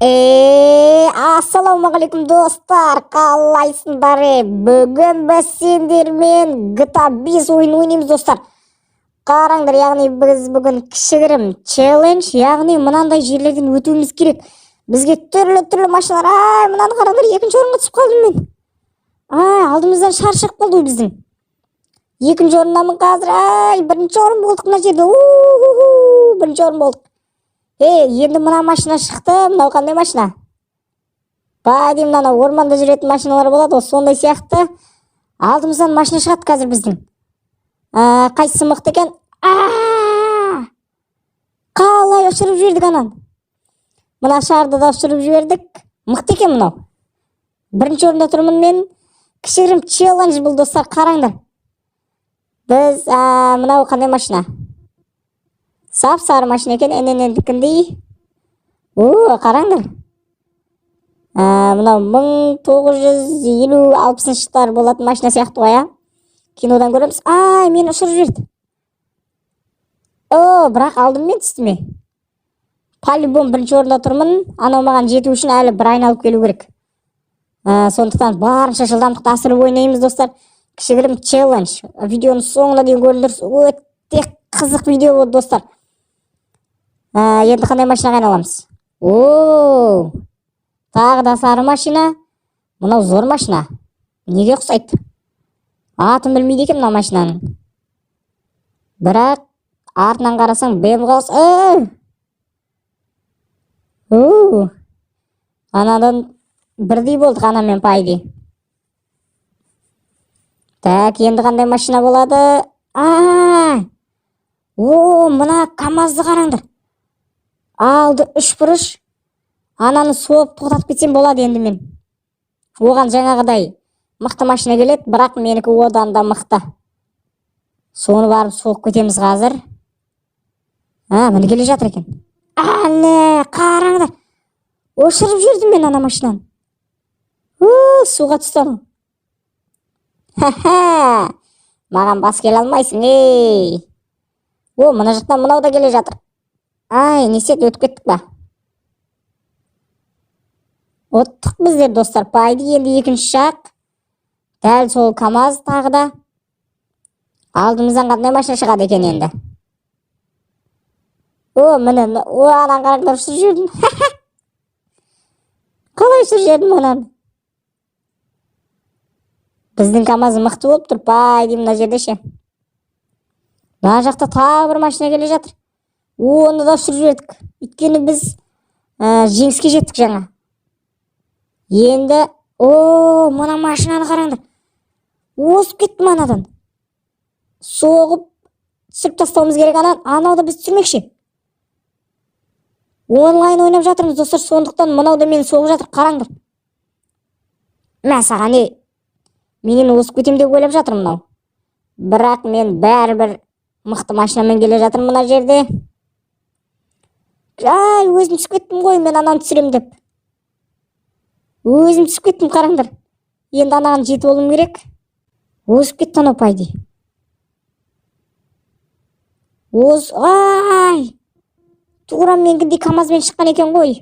Ассалаумағалейкум, достар, қалайсыңдар? Бүгін біз сендермен GTA 5 ойын ойнаймыз, достар. Қараңдар, яғни біз бүгін кішігірім челлендж, яғни мынандай жерлерден өтуіміз керек. Бізге түрлі-түрлі машиналар. Ай, мынаны қараңдар, екінші орынға түсіп қалдым мен. Ай, алдымыздан шар шығып қалды ғой біздің. Екінші орындамын қазір. Ай, бірінші орын болдық мына жерде. У-ху-ху, бірінші орын болдық. Енді мына машина шықты. Мынау қандай машина? Ба деймін, ана орманда жүретін машиналар болады ғой, сондай сияқты. Алдымыздан машина шығады қазір біздің. Қайсысы мықты екен? А! Қалай ұшырып жібердік ананы? Мына шарды да ұшырып жібердік. Мықты екен мынау. Бірінші орында тұрмын мен. Кішігірім челлендж бұл, достар, қараңдар. Біз мынау қандай машина? Сап сары машина екен, НН-дікіндей. О, қараңдар. Мынау 1950-60 жылдар болатын машина сияқты ғой, а? Кинодан көреміз. Ай, мені ұшырып жіберді. О, бірақ алдым мен түсті ме? По-любому бірінші орында тұрмын. Анау маған жету үшін әлі бір айналып келу керек. Сондықтан барынша жылдамдықты асырып ойнаймыз, достар. Кішігірім челлендж. Видеоның соңына дейін көріңдер. Өте қызық видео болды, достар. Енді қандай машинаға айналамыз? О, тағы да сары машина. Мынау зор машина. Неге ұқсайды? Атын білмейді екен мына машинаның. Бірақ артынан қарасаң, BMW-ға ұқсайды. О, анадан бірдей болдық анамен, по идее. Так, енді қандай машина болады? А, о, мына КамАЗды қараңдар. Алды үш бұрыш. Ананы соғып тоқтатып кетсем болады енді мен. Оған жаңағыдай мықты машина келеді, бірақ менікі одан да мықты. Соны барып соғып кетеміз қазір. А, міне келе жатыр екен. Әне, қараңдар, ұшырып жібердім мен ана машинаны. У, суға түсті анау. Ха-ха, маған бас келе алмайсың, ей. О, мына жақтан мынау да келе жатыр. Ай, не істеді, өтіп кеттік па? Ұттық біздер, достар, по идее. Енді екінші жақ, дәл сол КамАЗ тағы да. Алдымыздан қандай машина шығады екен енді? О, міне, о, ананы қараңдар, ұшырып жібердім. Қалай ұшырып жібердім ананы? Біздің КамАЗ мықты болып тұр, по идее, мына жерде ше. Мына жақта тағы бір машина келе жатыр. Оны да ұшырып жібердік, өйткені біз жеңіске жеттік жаңа. Енді, о, мына машинаны қараңдар, озып кеттім анадан. Соғып түсіріп тастауымыз керек ананы. Анау да бізді түсірмекші. Онлайн ойнап жатырмыз, достар, сондықтан мынау да мені соғып жатыр, қараңдар. Мә саған, ей! Менен озып кетемін деп ойлап жатыр мынау, бірақ мен бәрібір мықты машинамен келе жатырмын мына жерде. Ай, өзім түсіп кеттім ғой. Мен ананы түсіремін деп өзім түсіп кеттім, қараңдар. Енді анаған жетіп алуым керек. Озып кетті анау, по идее. Оз, ай, тура менікіндей КамАЗбен шыққан екен ғой.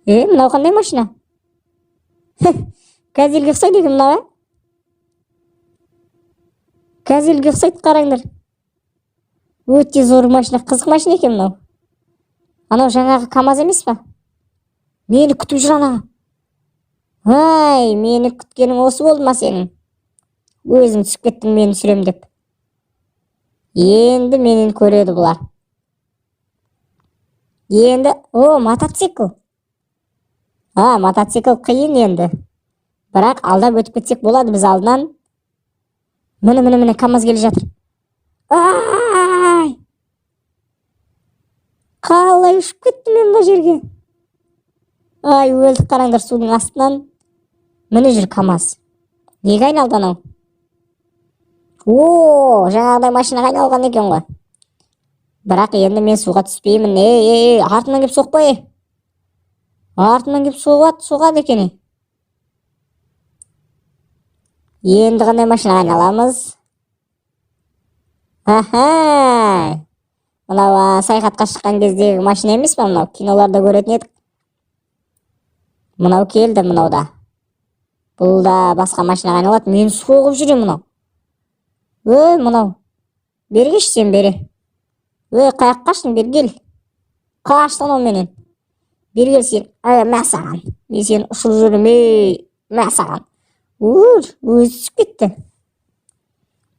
Е, мынау қандай машина? Газельге ұқсайды екен мынау, ә? Газельге ұқсайды, қараңдар. Өте зор машина, қызық машина екен мынау. Анау жаңағы КамАЗ емес па? Мені күтіп жүр ана. Ай, мені күткенің осы болды ма сенің? Өзің түсіп кеттің мені түсірем деп. Енді менен көреді бұлар енді. О, мотоцикл. А, мотоцикл қиын енді, бірақ алдап өтіп кетсек болады біз алдынан. Міне, міне, міне, КамАЗ келе жатыр. Ай, қалай ұшып кеттім мен мына жерге? Ай, өлдік, қараңдар, судың астынан. Міне жүр КамАЗ. Неге айналды анау? О, жаңағыдай машинаға айналған екен ғой. Бірақ енді мен суға түспеймін. Ей, ей, ей, артымнан келіп соқпа, ей! Артымнан келіп соғады, соғады екен, ей. Енді қандай машинаға айналамыз? Аха. Мынау саяхатқа шыққан кездегі машина емес па мынау? Киноларда көретін едік. Мынау келді, мынау да. Бұл да басқа машинаға айналады. Мені соғып жүре мынау. Ей, мынау. Бері келші сен, бері. Ей, қаяққа қаштың, бері кел. Қашты анау менен. Бері кел сен. Ай, мә саған. Мен сені ұшырып жүрмін, ей. Мә саған. Ур, өзі түсіп кетті.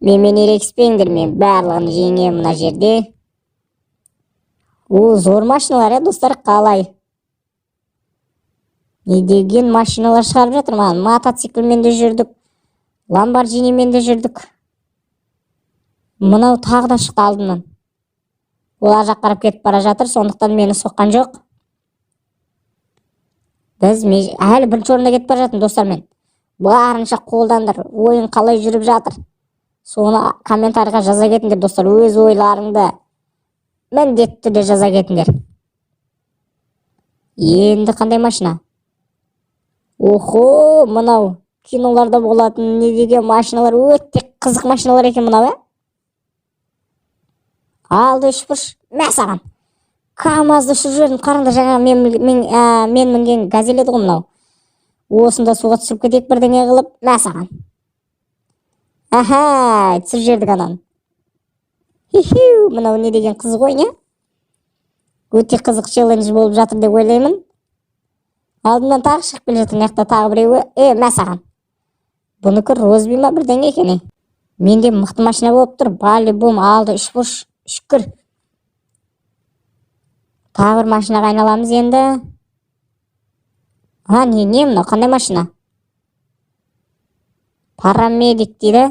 Менімен ерегіспеңдер, мен барлығын жеңемін мына жерде. О, зор машиналар, достар, қалай? Не деген машиналар шығарып жатыр маған. Мотоциклмен де жүрдік, Ламборджинимен де жүрдік. Мынау тағы да шықты алдымнан. Ол ар жаққа қарап кетіп бара жатыр, сондықтан мені соққан жоқ. Біз әлі бірінші орында кетіп бара жатырмын, достармен. Барынша қолдаңдар, ойын қалай жүріп жатыр. Соны комментарийға жаза кетіңдер, достар, өз ойларыңды міндетті түрде жаза кетіңдер. Енді қандай машина? Охо, мынау киноларда болатын не деген машиналар, өте қызық машиналар екен мынау, ә? Алды үшбұрыш, мә саған. КамАЗды ұшырып жібердім, қараңдар, жаңа мен мінген газель еді ғой мынау. Осында суға түсіріп кетейік бірдеңе қылып, мә саған. Аха, түсіріп жібердік ананы. Хиху, мынау не деген қызық ойын, ә? Өте қызық челлендж болып жатыр деп ойлаймын. Алдымнан тағы шығып келе жатыр, мына жақта тағы біреуі. Е, мә саған. Бұнікі Розби ма бірдеңе екен, е? Менде мықты машина болып тұр, по-любому алды үшбұрыш, шүкір. Тағы бір машинаға айналамыз енді. А, не мынау, қандай машина? Парамедик дейді.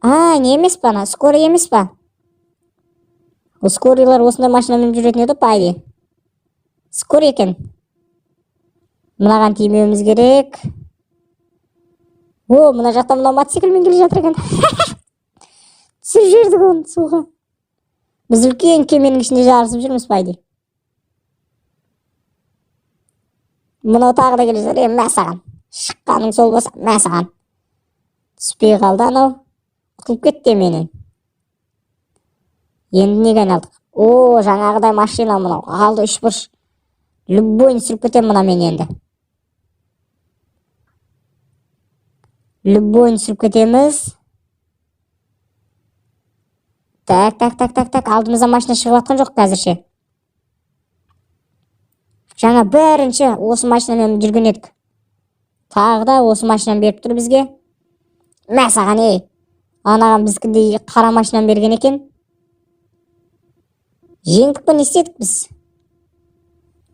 А, не емес па ана, скорый емес па? Скорыйлар осындай машинамен жүретін еді, по идее. Скорый екен. Мынаған тимеуіміз керек. О, мына жақта мынау мотоциклмен келе жатыр екен. Түсіріп жібердік оны суға. Біз үлкен кеменің ішінде жарысып жүрміз, по идее. Мынау тағы да келе жатыр. Е, мә саған. Шыққаның сол болса, мә саған. Түспей қалды анау. Құтылып кетті менен. Енді неге айналдық? О, жаңағыдай машина мынау. Алды үшбұрыш. Любойын түсіріп кетемін мына мен енді. Любойын түсіріп кетеміз. Так, так, так, так, так. Алдымыздан машина шығып жатқан жоқ қазірше. Жаңа бірінші осы машинамен жүрген едік. Тағы да осы машинаны беріп тұр бізге. Мә саған, ей. Анаған біздікіндей қара машинаны берген екен. Жеңдік па, не істедік біз?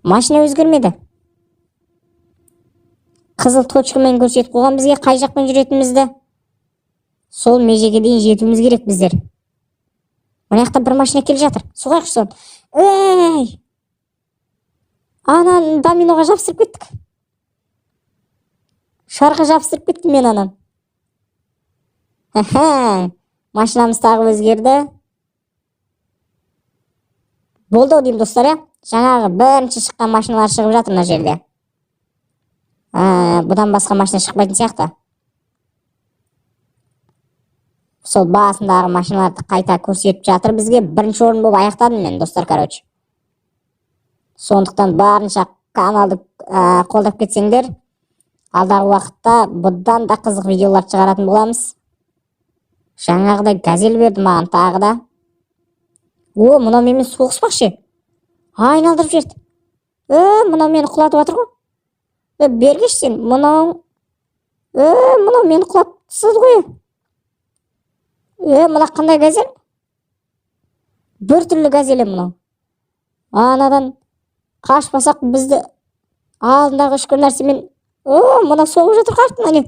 Машина өзгермеді. Қызыл точкамен көрсетіп қойған бізге қай жақпен жүретінімізді. Сол межеге дейін жетуіміз керек біздер. Мына жақта бір машина келе жатыр. Соғайықшы соны. Ей! Ананы доминоға жабыстырып кеттік. Шарға жабыстырып кеттім мен ананы. Аха, машинамыз тағы өзгерді. Болды ау деймін, достар, иә? Жаңағы бірінші шыққан машиналар шығып жатыр мына жерде. Бұдан басқа машина шықпайтын сияқты. Сол басындағы машиналарды қайта көрсетіп жатыр бізге. Бірінші орын болып аяқтадым мен, достар, короче. Сондықтан барынша каналды қолдап кетсеңдер, алдағы уақытта бұдан да қызық видеолар шығаратын боламыз. Жаңағыдай газель берді маған тағы да. О, мынау менімен соғыспақшы. Айналдырып жіберді. Мынау мені құлатып жатыр ғой. Бергеш сен, мынау. Мынау мені құлатып тастады ғой. Мына қандай газель? Бір түрлі газель мынау. Анадан қашпасақ бізді алдындағы үшкір нәрсемен. О, мына соғып жатыр артынан не?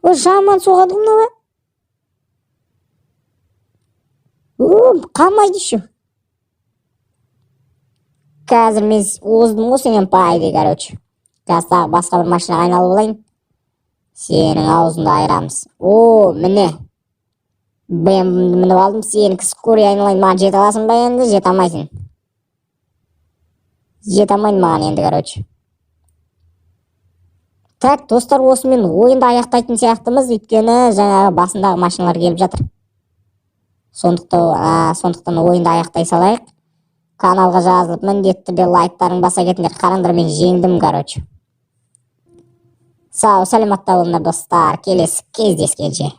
О, жаман соғады ғой мынау. О, қалмайды еще. Қазір мен оздым ғой сенен, по идее, короче. Қазір тағы басқа бір машинаға айналып алайын. Сенің аузыңды айырамыз. О, міне. БМВ мініп алдым, сенікі скорый айналайын. Маған жете аласың ба енді? Жете алмайсың. Жете алмайды маған енді, короче. Так, достар, осымен ойынды аяқтайтын сияқтымыз, өйткені жаңағы басындағы машиналар келіп жатыр. Сондықтан ойынды аяқтай салайық. Каналға жазылып, міндетті түрде лайктарың баса кетіңдер. Қараңдар, мен жеңдім, короче. Сау саламатта болыңдар, достар, келесі кездескенше.